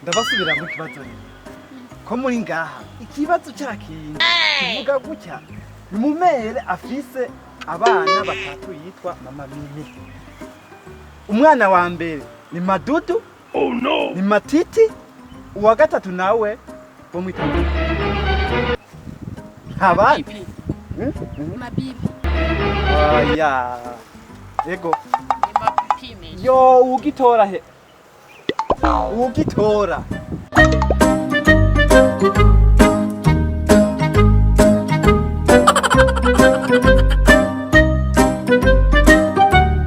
Ndabasubira mu kibazo rero ko muri ngaha. Ikibazo cya kintu kivuga gutya: ni mumere afise abana batatu yitwa Mama Mimi. Umwana wa mbere ni Madudu, ni Matiti, uwa gatatu nawe bamwita abandi. Bibi. Hmm? Mabibi. Oya, ego. Ni mapimisho. Yo, ugitora he, ugitora.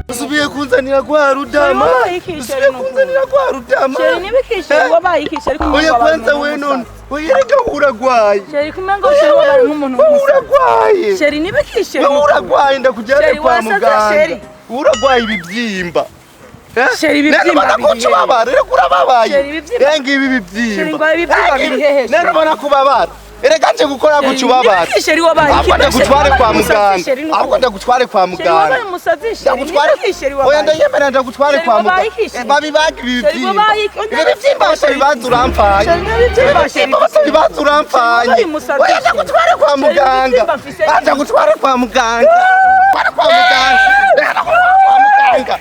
Usubiye kunzanira kwa rudama. Wabaye iki, Usubiye Sheri, nuko? kunzanira kwa rudama. Sheri, nibikishe. Wabaye ikishe ariko? Oya, kwanza we none. Oya, reka, uragwaye. Sheri, kumengo Sheri wabaye nk'umuntu Wowe w'umusazi. uragwaye. Sheri, nibikishe. Wowe uragwaye, ndakujyane Sheri, kwa wasaze, muganga. Sheri. Uragwaye ibibyimba. Eh? Sheri, ibibyimba None ubona ko biri hehe? ubabara, reka, urababaye. Sheri, ibibyimba- Renga ibi bibyimba. Sheri, ngo ibibyimba Renga biri hehe, Sheri? None ubona ko ubabara. Erega nje gukora guca ubabara. Nibikishe, Sheri, wabaye iki? Ahubwo ndagutware Sheri, kwa wabaye umusazi, muganga. Sheri, nuko. Ahubwo ndagutware kwa Sheri, muganga. wabaye umusazi, Sheri. Ndagutware. Nibikishe, Sheri, Oya, wabaye. ndayemera, ndagutware Sheri, kwa wabaye muganga. iki, Sheri? Eh, babibaga ibi Sheri, bibyimba. wabaye iki? Ibi bibyimba bose bibanza urampfanye. Sheri, n'ibibyimba, Ibi Sheri. bibyimba bose bibanza urampfanye. Sheri, wabaye umusazi, Oya, Sheri. ndagutware kwa Sheri, muganga. ibibyimba mfise. Ah, ndagutware kwa muganga. Ndagutware kwa muganga. Ndagutware kwa muganga.